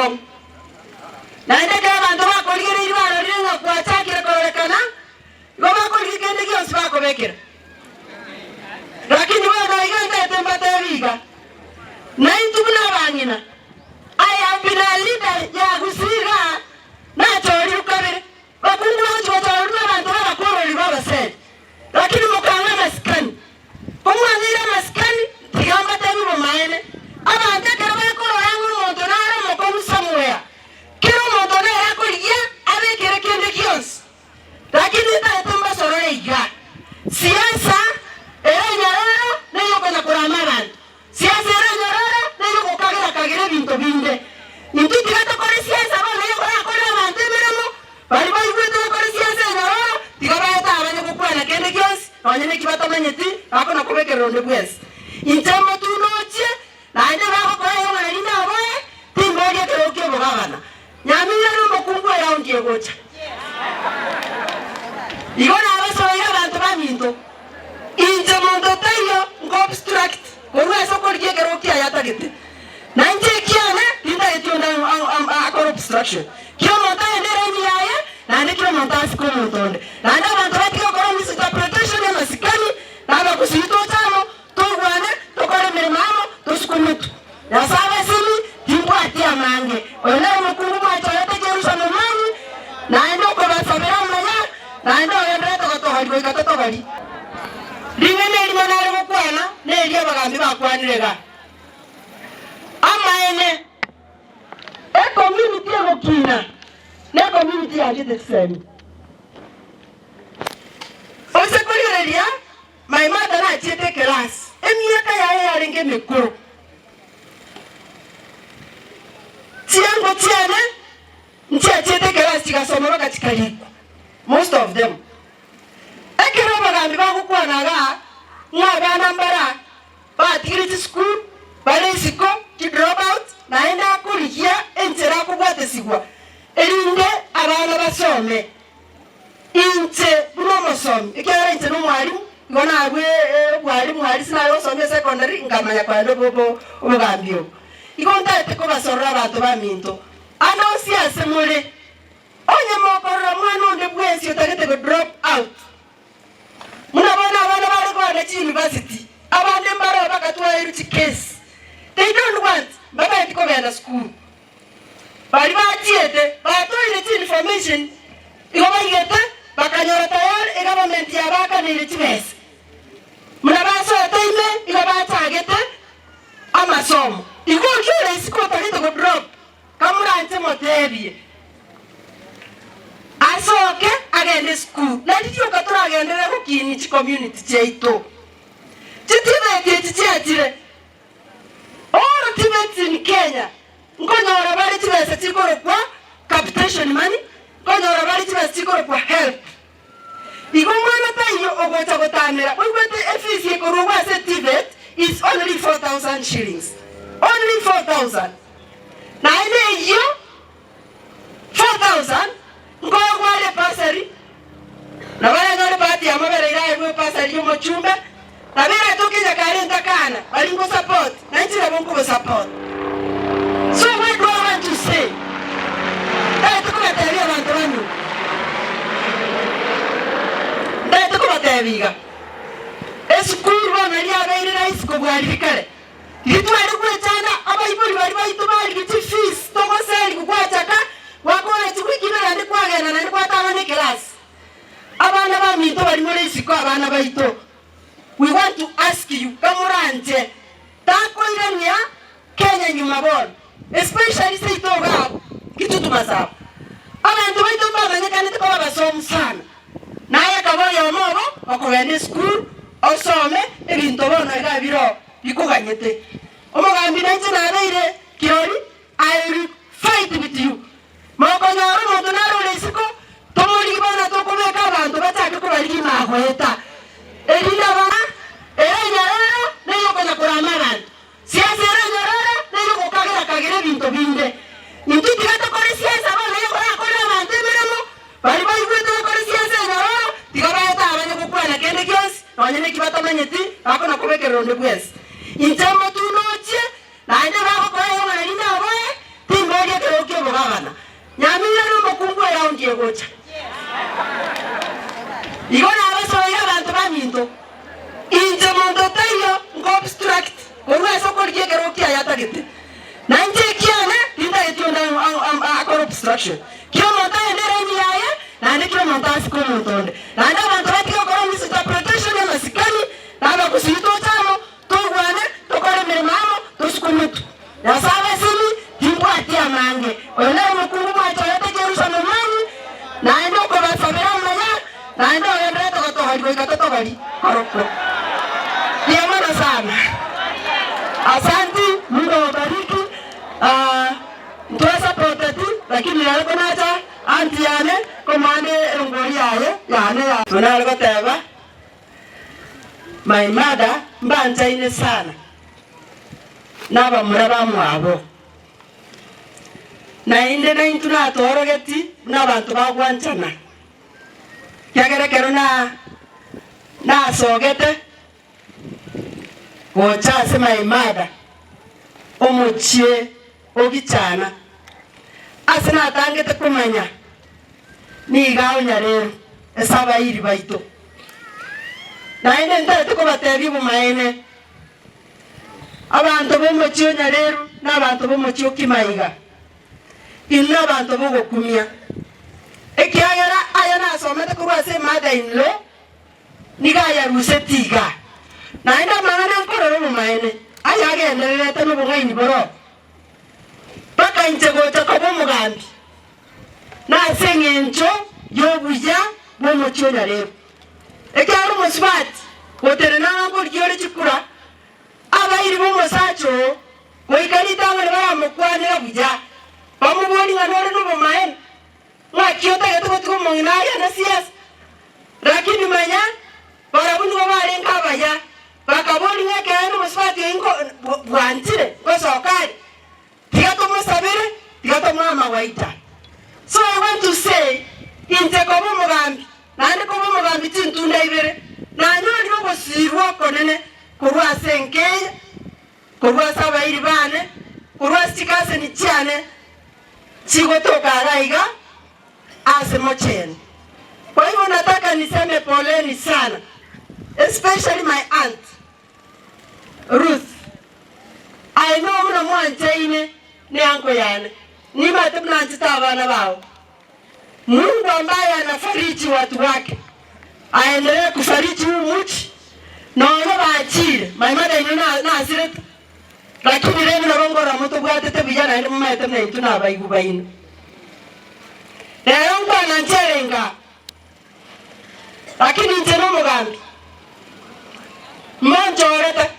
akong'u. Naende ekero abanto bakorigereirie barorire ng'a gwachakire kororekana, igo bakorigia kende gionsi bakobekera. Lakini bono iga ntaete mbatebi iga, naintwe buna abang'ina, I have been a leader ya Gusii igaa, nachorirwe kabere, bakungu bagochia gochorwa na abanto b'abakorori b'abaseri, lakini mokang'a amasikani. Komwang'eire amasikani, tiga mbatebi obomaene, abanto ekero bakorora ng'a omonto nare omokong'u somewhere, kera omonto nere akorigia abekere kende gionsi. Lakini ntaete mbasorore iga, siasa ere enyororo neyokonya korama abanto, siasa ere enyororo neyogokagera-kagera ebinto binde. Intwe tiga tokore siasa bono eyokorakorera abanto emeremo, baria baigwete gokora siasa enyororo tiga baete abanye gokwana kende gionsi nonye neki batamanyeti bakona kobekerera onde bwensi. Inche motune ochie, naende bagokora igo ng'a nari naboe, timboria ekerogo ki'obogabana. Nyamira nomokungu eraundi egocha. Igo nabasoeire abanto baminto, inche monto taiyo nko obstruct korwa ase okorigia ekerogo kiaye atagete. Na inche ekiane tintageti onde akore obstruction. Kera omonto agende eraini yaye, naende kera omonto asike omonto onde. Naende abanto batige gokora misinterpretation y'amasikani, na abagusii toche amo, Toigwane, tokore emeremo amo, tosukumetwe. Nyasae abasemi, timbwati amange. Oyo nere omokungu mwachorete Jerusha Momanyi, naende okobasabera amaya, naende ogendererete gotogoria goika totogorie. Ring'ana erimo nare gokwana neria abagambi bakwanire iga, Amaene, ecommunity egokina necommunity yanchete chisemi. Ase korigereria My mother nachiete ekerasi, emiaka yaye yarenge emekoro. Chiango chiane nchiachiete ekerasi chigasoma baka chikarikwa, most of them. Ekero abagambi bagokwana igaa ng'a abana mbara batigire chisukuru, bare isiko, chi drop out, naende akorigia enchera akobwatesigwa erinde abana basome. Inche buna omosomi, ekiagera inche nomwalimu, igo narue obwalimu aria sinare gosomia esecondary, nkamanya kogenda obogambi obo. Igo ntaete kobasorora abanto baminto, ande onsi ase more, onye mokorora mwana onde bwensi otagete go drop out, buna bono abana bare kogenda chiuniversity, abande mbareo bakatwaerwa chicase, they don't want, mbabeti kogenda sukuru. Baria bachiete batoire chiinformation igo baigete bakanyora tayari egovernment yabaakaneire chibesa. Buna basoete ime igo bachagete amasomo. Igo oria ore isiko otagete go drop kamoranche motebie asoke agende esukuru. Nari rioka toragenderere gokinia chicommunity chiaito. Chitibeti echi chiachire. All TVETs in Kenya nkonyora bare chibesa chikorokwa capitation money, nkonyora bare chibesa chikorokwa help. Igo omwana taiyo ogocha gotamera oigwete efees ekorwogwa ase TVET is only 4000 shillings, only 4000. Naende eyio 4000 nkoegwa are bursary, nabo aranyore bahati ya mabere ira aegwe bursary ya omochumbe, nabo eratoke nyakare ntakana baria nko support, na inche nabo nkobo support. So what do I want to say? Ntagete kobatebia abanto banywe, ntagete kobatebia iga, esukuru bono riabeire rahisi kobua riria kare. Ritware gwechanda abaibori baria baito barigie chifees togoserigwa gwachaka gwakora chiwiki ibere naende kwagenda naende gwatang'ana ekerasi. Abana baminto baria more isiko abana baito we want to ask you kamoranche takoirania Kenya nyuma bono especially seito iga abwo Kitutu Masaba. Abanto baito mbamanyekanete koba abasomu sana naye akaba oyomo obo okogenda esukuru osome ebinto bono iga bire bikoganyete. Omogambi nainche nabeire kirori, I will fight with you. Mokonyora omonto nare ore isiko, tomorigie bono tokobeka abanto bachake kobarigia ime agoeta. Erinde abana, ere enyororo neyokonya korama abanto. Siasa ere enyororo neyogokagera-kagera ebinto binde. Intwe tiga tokore siasa bono eyokorakorera abanto emeremo, baria baigwete gokora siasa enyororo tiga baete abanye gokwana kende gionsi nonye neki batamanyeti bakona kobekerera onde bwensi. Inche motune ochie, naende bagokora igo ng'a nari naboe, timboria ekerogo. omogavana. Nyamira nomokungu eraundi egocha. Igo nabasoeire abanto baminto, inche monto taiyo nko obstruct korwa ase okorigia ekerogo kiaye atagete. Na inche ekiane tintageti onde akore obstruction. Kera omonto agende eraini yaye, naende kera omonto asike omonto onde. Naende abanto batige gokora misinterpretation y'amasikani na abagusi toche amo Toigwane, tokore emeremo amo, tosukumetwe. Nyasae abasemi, timbwati amange. Oyo nere omokungu mwachorete Jerusalemu mwanyu, naende okobasabera amaya, naende ogendererete gotogoria goika totogorie korokwo. Mbuya mono sana. Asanti, Mungu awabariki. Ah, ntwasapoteti, lakini rero konacha aunty yane, komande erongori yaye yane ya. Buna are goteba. My mother mbanchaine sana nabamura bamwabo, naende naintwe natworogeti buna abanto bagwanchana, ekiagera ekero na nasogete gocha ase my mother omochie o Gichana, ase natangete komanya nigo aonyareru ase abairi baito. Naende ntagete kobatebia obomaene, abanto b'omochie o Nyareru na abanto b'omochie o Kimaiga, inwe nabanto b'ogokumia, ekiagera aya nasomete korwa ase mother in law nigo ayarusetie iga. Naende amang'ana nkorora obomaene, aya agendererete nobong'aini boroo, mpaka inche gocha koba omogambi. Nase engencho y'obuya bw'omochie o Nyarebu, ekiagera omosubati gotenena ng'a nkorigia ore chikura, abairi b'omosacha oo goika ritang'ani baramokwanere buya, bamoborie ng'a nore nobomaene, ng'aki otagete gotiga omong'ina aria na siasa? Lakini manya, barabwo nigo barenge abaya, bakaboria ng'a ekeene omosubati oyio nko bwanchire ngosoka are. Tiga tomosabere, tiga tomoe amawaida. So I want to say, inche koba omogambi, naende koba omogambi chintunda ibere, nanyorire ogosiirwa okonene korwa ase enka eye, korwa ase abairi bane, korwa ase chikaseni chiane chigotoka ara iga ase mochenu. Kwa hivyo nataka niseme poleni sana, especially my aunt. Ruth, Aye nigo buna mwanchaine neanko yane, nimanyete buna anchete abana bao. Mungu ambaye anafariji watu wake aendelee kufariji huu muchi, nonya bachire my mother inwe nasirete, lakini rende nabo nkorora motobwatete buya naende momanyete buna intwe nabaigwa baino. Rero nkwana nchere inga. Lakini inche nomogambi, monchorete.